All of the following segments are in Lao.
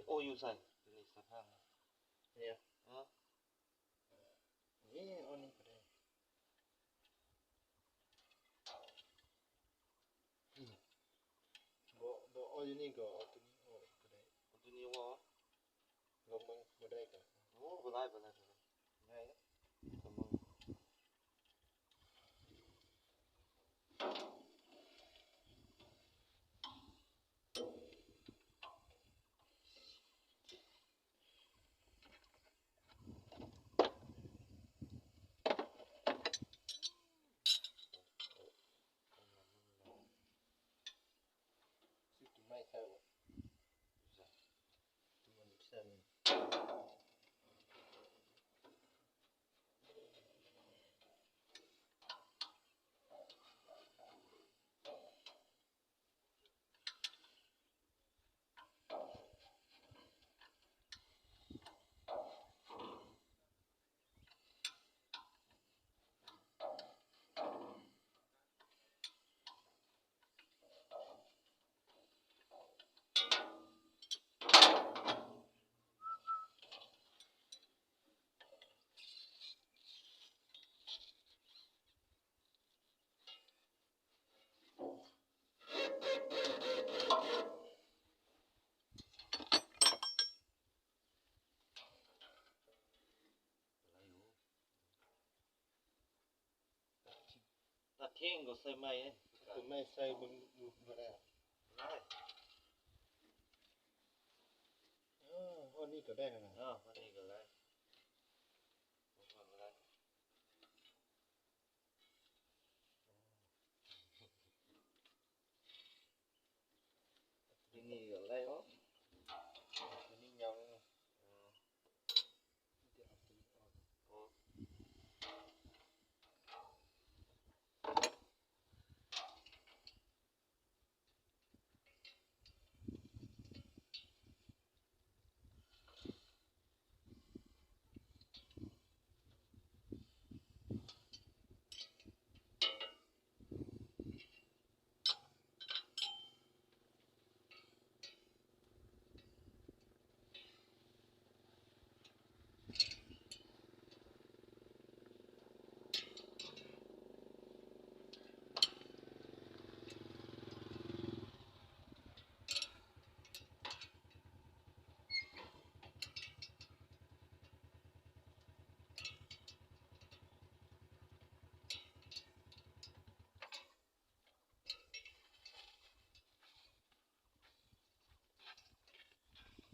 ໂອ້ ຢູ່ໃສ? ຢູ່ໃນສະພາບນີ້ ເອີ ນີ້ ເອົານີ້ກໍໄດ້ ບໍ່ ບໍ່ເອົາຢູ່ນີ້ກໍເອົາໂຕນີ້ອອກກໍໄດ້ ເອົາໂຕນີ້ອອກ ລອງເບິ່ງ ບໍ່ໄດ້ກໍ ໂອ້ ບໍ່ໄດ້ ບໍ່ໄດ້ ບໍ່ໄດ້ ໄດ້ ລອງເບິ່ງ. ຊື້ຕົ້ນໄມ້ໃສ່ບໍ່? ຕັດແຫ້ງກໍໃສ່ໃໝ່ ຕົວໃໝ່ໃສ່ເບິ່ງ ບໍ່ໄດ້ ໄດ້ ເອີ ຮອດນີ້ກໍໄດ້ແລ້ວນະ ເອີ ຮອດນີ້ກໍໄດ້ ຮອດນີ້ກໍໄດ້. ນີ້ກໍໄດ້ເນາະ ຕົວນີ້ຍາວ ເອີ ເອົາຕົວນີ້ອອກ ເອີ.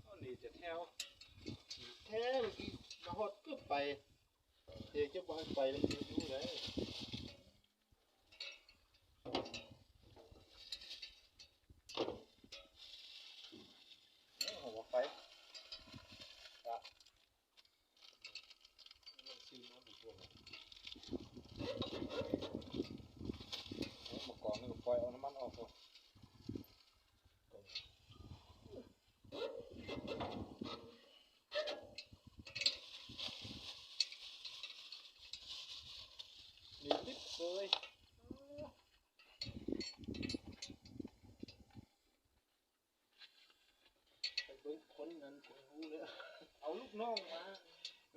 ອັນນີ້ຈະແຖວ ແຖວ ເມື່ອກີ້ມາຮອດເກືອບໄປ ແຕ່ເຈົ້າບໍ່ໃຫ້ໄປ ແລ້ວມັນຢູ່ໄດ້ ເອົາອອກໄປ ມາກອງນີ້ກໍປ່ອຍເອົານ້ຳມັນອອກໂລດ ນີ້ລິບເລີຍ. ໄປເບິ່ງຄົນນັ້ນຂ້ອຍຮູ້ແລ້ວ ເອົາລູກນ້ອງມາ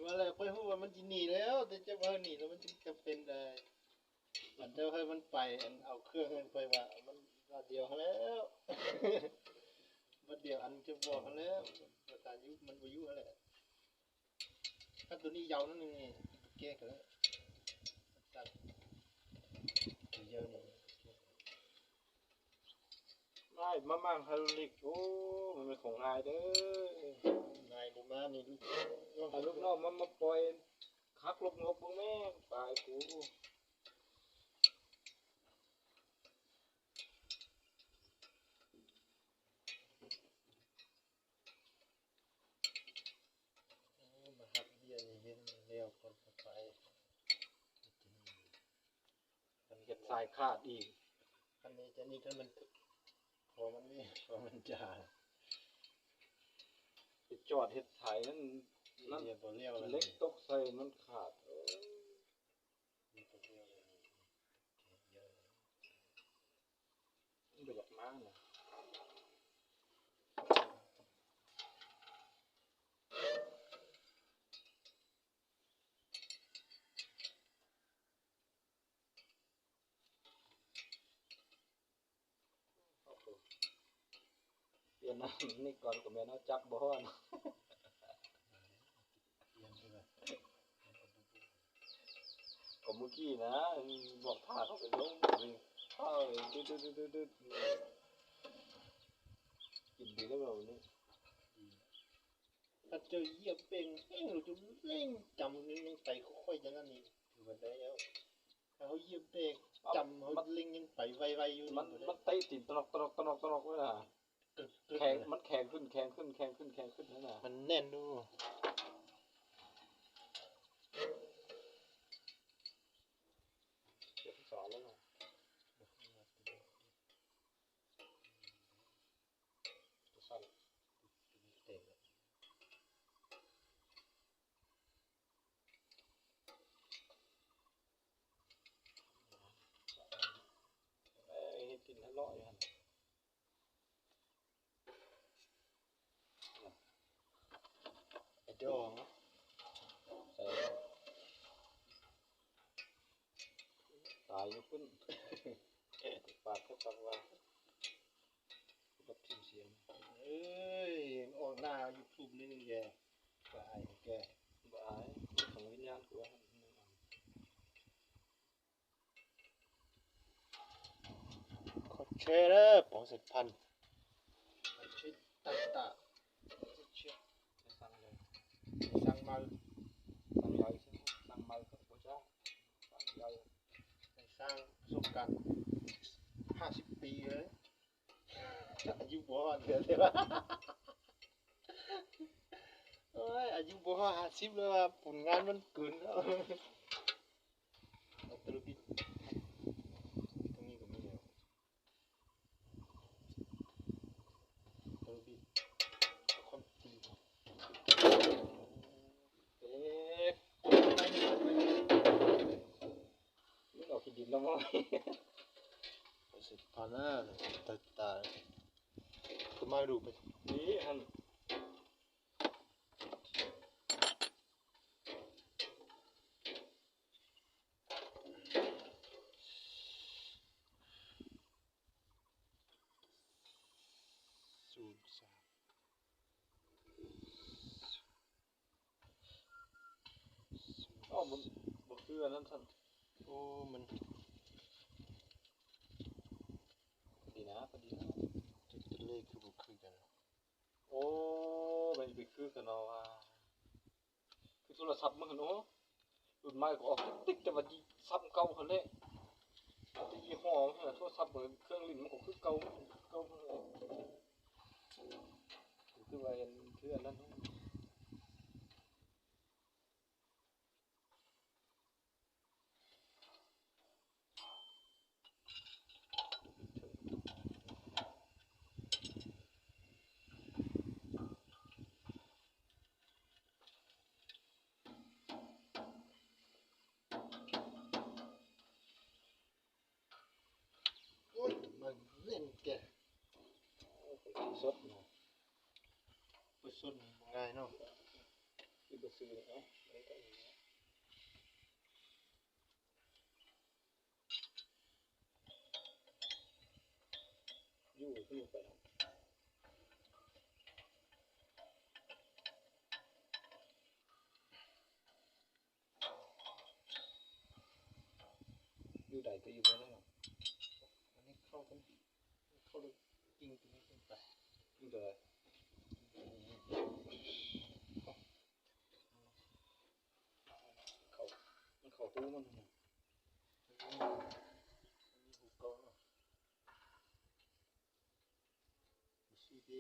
ວ່າແລ້ວຂ້ອຍຮູ້ວ່າມັນຊິໜີແລ້ວ ແຕ່ເຈົ້າວ່າໜີແລ້ວມັນຈຶ່ງຈຳເປັນໄດ້ ອັນເຈົ້າໃຫ້ມັນໄປ ອັນເອົາເຄື່ອງນັ້ນ ຂ້ອຍວ່າມັນບາດດຽວຫັ້ນແລ້ວ ບາດດຽວອັນເຈົ້າບອກຫັ້ນແລ້ວ ພາສາຢູ່ມັນບໍ່ຢູ່ຫັ້ນແຫຼະ. ຄັນຕົວນີ້ຍາວໜ້ອຍໜຶ່ງນີ້ແກ້ກໍໄດ້ ສັ້ນ ຕົວຍາວນີ້ ໄດ້ມາໝັ້ງໄຮໂດຣລິກ ໂອ້ ມັນເປັນຂອງງ່າຍເດີ ງ່າຍບໍ່ມານີ້ ລູກ ເອົາລູກນ້ອງມັນມາປ່ອຍ ຄັກລົກງົບເບິ່ງແມ່ ປາຍກູ. ເອີ ມາຮັບເບ້ຍນີ້ເຮັດໃຫ້ມັນແລ້ວກ່ອນໄປ ມັນເຮັດສາຍຂາດອີກ ອັນນີ້ຈະນີ້ ຄັນມັນ ພໍມັນມີ ພໍມັນຈາ ໄປຈອດເຮັດສາຍນັ້ນ ນັ້ນ ເຮັດບໍ່ແລ້ວ ເຫຼັກຕົກໃສ່ມັນຂາດ ເອີ. ມັນບໍ່ຢາກມານະ ເອີ ມັນບໍ່ຢາກມານະ ມັນບໍ່ຢາກມານະ. ປ່ຽນອັນນີ້ກ່ອນກໍແມ່ນເອົາຈັກບໍ່ຮອດ. ກໍມື້ກີ້ນະ ບອກທ່າເຂົາໄປລົງ ເອົາ ຕຶດໆໆໆ ກິນດີແລ້ວມື້ນີ້. ຖ້າເຈົ້າຢຽບແປ້ງແຮງ ເຈົ້າເລັ່ງຈຳ ມັນຍັງໄປຄ່ອຍໆ ຈັ່ງນັ້ນນີ້ ຖືວ່າໄດ້ແລ້ວ. ຖ້າເຮົາຢຽບແປ້ງຈຳ ເຮົາເລັ່ງຍັງໄປໄວໆ ຢູ່. ມັນ ມັນເຕະຕີນຕະນອກໆໆໆ ເລີຍນະ. ແຂງ ມັນແຂງຂຶ້ນ ແຂງຂຶ້ນ ແຂງຂຶ້ນ ແຂງຂຶ້ນນັ້ນນະ ມັນແໜ້ນຢູ່. ເຈັບສອງແລ້ວເນາະ ເອີ ເຮັດກິນທະເລາະຢູ່ຫັ້ນ. ໄອ້ດອງ ໃສ່ ຕາຍຢູ່ພຸ້ນ ປາກກໍປາກວ່າ ກັບທີມສຽງ. ເອີຍ ອອກໜ້າຢູທູບນີ້ແກ ບໍ່ອາຍແກ ບໍ່ອາຍ ຂອງວິນຍານກູ. ຂໍແຊເດີ ປອງເສັດພັນ ໃຫ້ຊ່ວຍຕັ້ງຕາ ໃຫ້ຊ່ວຍ ໃຫ້ສ້າງເລີຍ ໃຫ້ສ້າງໃໝ່ ສ້າງໃໝ່ ສ້າງໃໝ່ກໍບໍ່ຈ້າງ ສ້າງໃໝ່ ໃຫ້ສ້າງປະສົບການຫ້າສິບປີເລີຍ. ອາຍຸບໍ່ຮອດເທື່ອ ໂອ້ຍ ອາຍຸບໍ່ຮອດຫ້າສິບແລ້ວວ່າ ຜົນງານມັນເກີນແລ້ວ. ເອົາຕົວບິດ ຕົງນີ້ກໍມີແລ້ວ ຕົວບິດ ເອົາຄວາມຈິງ ເອ ມັນອອກຂີ້ດິນແລ້ວ ບໍ່ ເສັດພັນນະ ຕາຍ ຕາຍ ຄືມາດູໄປ ນີ້ຫັ້ນ. ສູນສາມ ອໍ ມັນບໍ່ຄືອັນນັ້ນຊັ້ນ. ໂອ້ ມັນ ພໍດີນະ ພໍດີນະ ຕົວເລກຄືບໍ່ຄືກັນ. ໂອ້ ມັນຊິໄປຄືກັນເນາະວ່າ ຄືໂທລະສັບມື້ຫັ້ນ ໂອ້ ລຸ້ນໃໝ່ກໍອອກຕິກໆ ແຕ່ວ່າຊິຊ້ຳເກົ່າຫັ້ນແຫຼະ ແຕ່ຍີ່ຫໍ້ຫັ້ນນະ ໂທລະສັບ ເບິ່ງເຄື່ອງຫຼິ້ນມັນກໍຄືເກົ່າ ຄືເກົ່າຫັ້ນແຫຼະ ຄືວ່າອັນ ຄືອັນນັ້ນ. ໂອ້ຍ ມັນແໜ້ນແກ ໂອ້ຍ ສົດເນາະ ໄປສົດງ່າຍເນາະ ຄືບໍ່ຊື້ເນາະ. ຢູ່ ຢູ່ໄປເນາະ ຢູ່ໃດກໍຢູ່ບໍ່ໄດ້ເນາະ ອັນນີ້ເຂົ້າກັນ ເຂົ້າແລ້ວກິນຕົວນີ້ຂຶ້ນໄປ ກິນຕົວໃດ? ເຂົ້າ ມັນເຂົ້າຮູມັນ ມັນມີຮູເກົ່າເນາະ ບໍ່ຊື້ເດ້.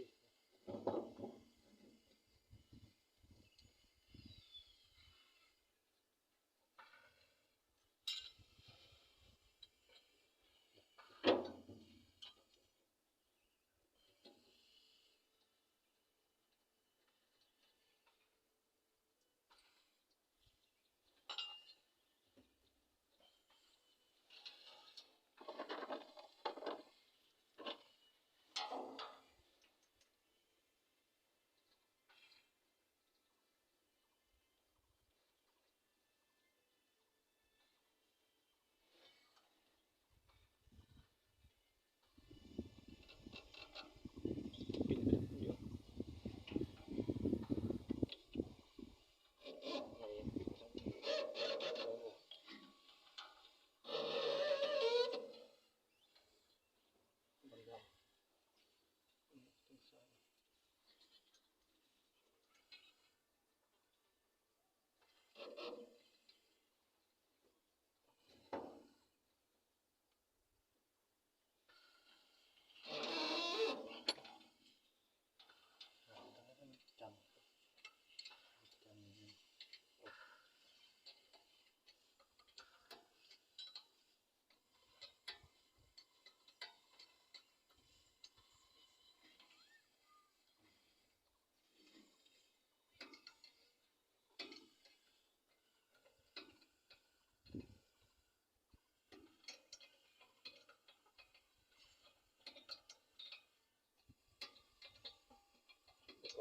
ก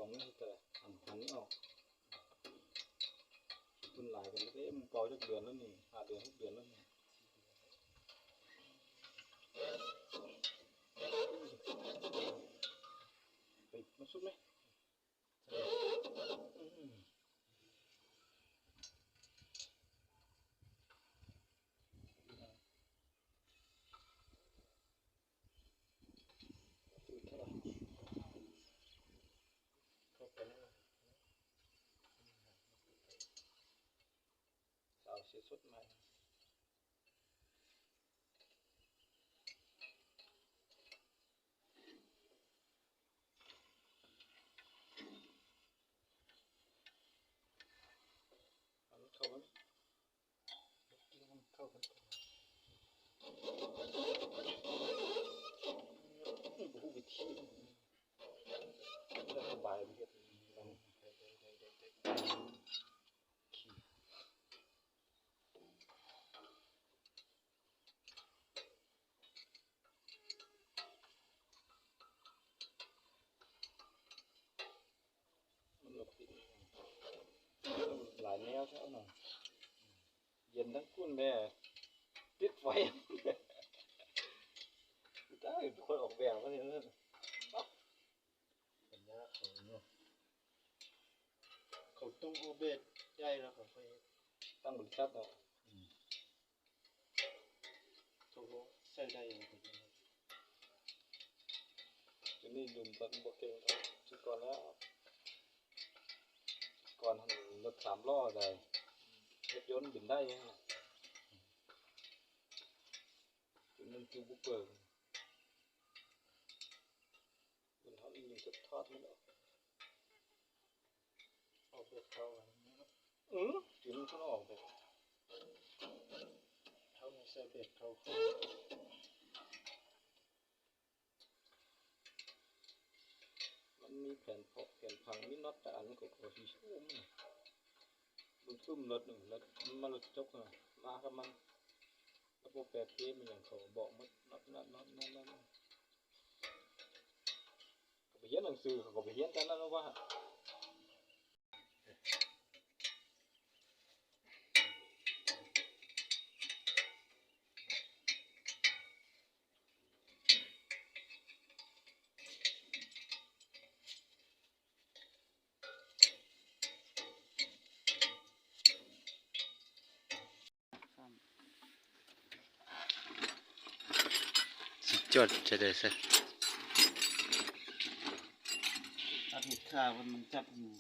องนี้แต่อัน อันนี้ออก ทุนหลายกันเด้ มันเก่าจักเดือนแล้วนี่ ห้าเดือน หกเดือนแล้วนี่ ไป มันสุดไหม? เอาเสียสุดใหม่ เอามันเข้ากัน กินมันเข้ากันก่อน บ่ฮู้วิธี สบายไปเฮ็ด มันก็ติดหลายแนวแท้เนาะ เย็นทั้งคุณแม่ ติดไฟ ได้คนออกแบบมาเนี่ย ปัญญาเขาเนาะ เขาต้องออกแบบใหญ่แล้วเขาค่อยตั้งบริษัทเนาะ อืม ตกลงใช้ได้อยู่ จุดนี้ลืมตัดบ่เก่งเท่าจุดก่อนแล้ว ก่อนหั่นรถสามล้อได้ รถยนต์บินได้นะ จุดนั้นจุดบุกเบิก มันทำอีกหนึ่งจุดทอดมันออก ออกแบบเขาอันนี้เนาะ อือ ถึงมันก็ออกแบบ เขาใส่แบบเขา มันมีแผ่นเพาะแผ่นพัง มีน็อตแต่อันก็ ก็สิโชมมัน มันซุ่มรถหนึ่ง รถ มันมารถจกนะ มากับมัน แล้วพวกแปรเพมันอย่างเขาบอกหมด น็อต น็อต น็อต น็อต น็อต ก็ไปเรียนหนังสือ เขาก็ไปเรียนแต่นั้นแล้วว่า สุดยอดจะได้ซะ อาทิตย์ข้าวันมันจับอยู่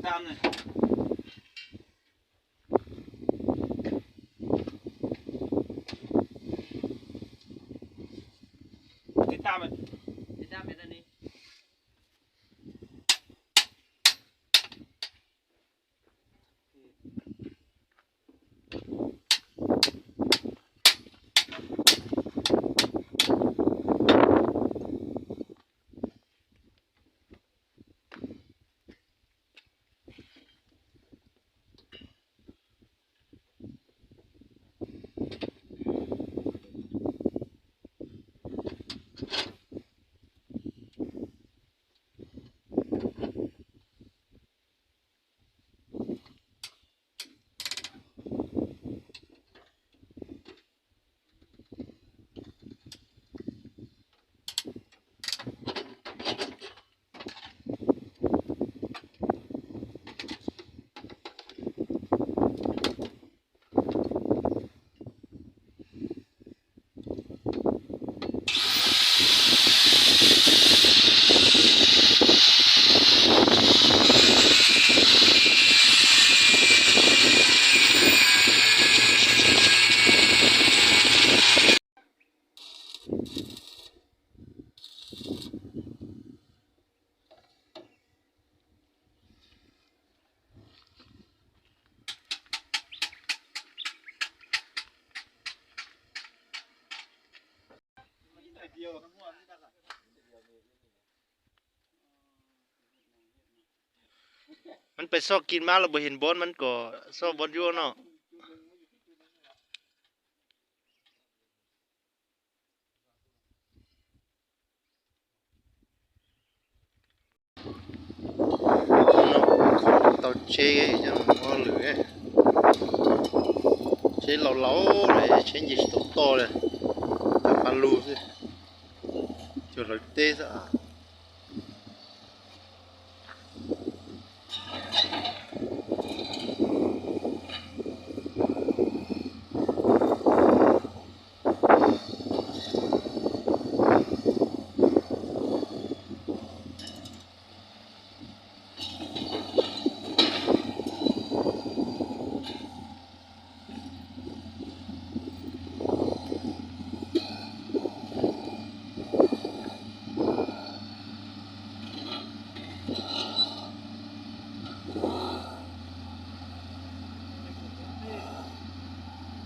ตามเลย ติดตามมัน ติดตามเป็นอันนี้ เ ມັນໄປຊອກກິນມາແລ້ວບໍ່ເຫັນບ່ອນ ມັນກໍຊອກບ່ອນຢູ່ເນາະ. ເຕົາເຈຫຍັງບໍ່ຫຼື ເຈເຫຼົາໆເລີຍ ເຈເຢັນໂຕໂຕເລີຍ ປາລູຊິ ຈົນເລີຍເຕສະອາດ.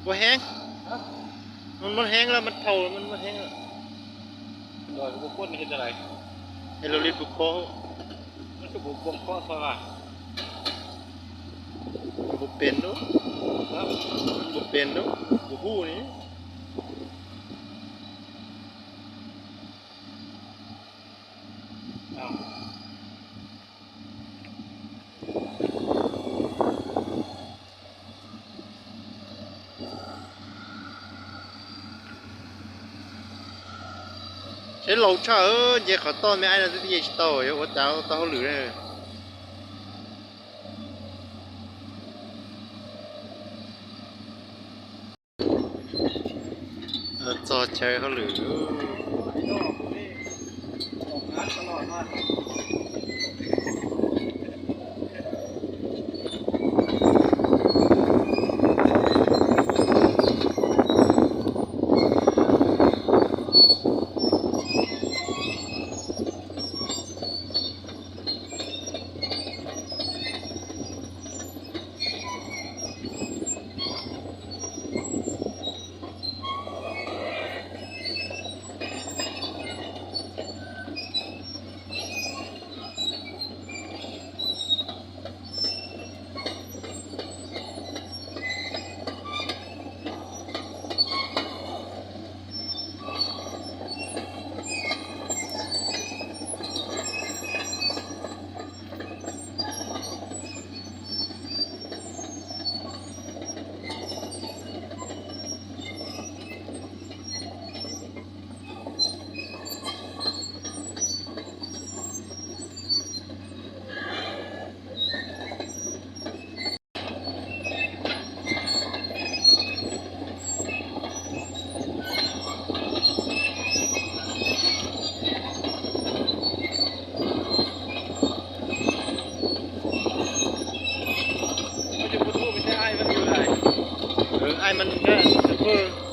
ບໍ່ແຮງ ຮະ ມັນໝົດແຮງແລ້ວ ມັນເຖົ້າ ມັນໝົດແຮງແລ້ວ ດອຍກໍບໍ່ຄົນເຮັດຈັ່ງໃດ ເຮັດແລ້ວລິດບໍ່ພໍ ມັນກໍບໍ່ ບໍ່ພໍຊະວ່າ ມັນບໍ່ເປັນເນາະ ຮະ ມັນບໍ່ເປັນເນາະ ບໍ່ຮູ້ນີ້ ອ້າວ. ເຮັດເຫຼົ່າຊະເອີຍ ເຢເຂົາຕ້ອນແມ່ອ້າຍນະ ເຢຊິເຕົາ ເຢບໍ່ຕາວເຕົາເຂົາຫຼືເດີ. ເອີ ຈອດໃຈເຂົາຫຼື. ເອີ ອ້າຍມັນກະຊັບເຟີ.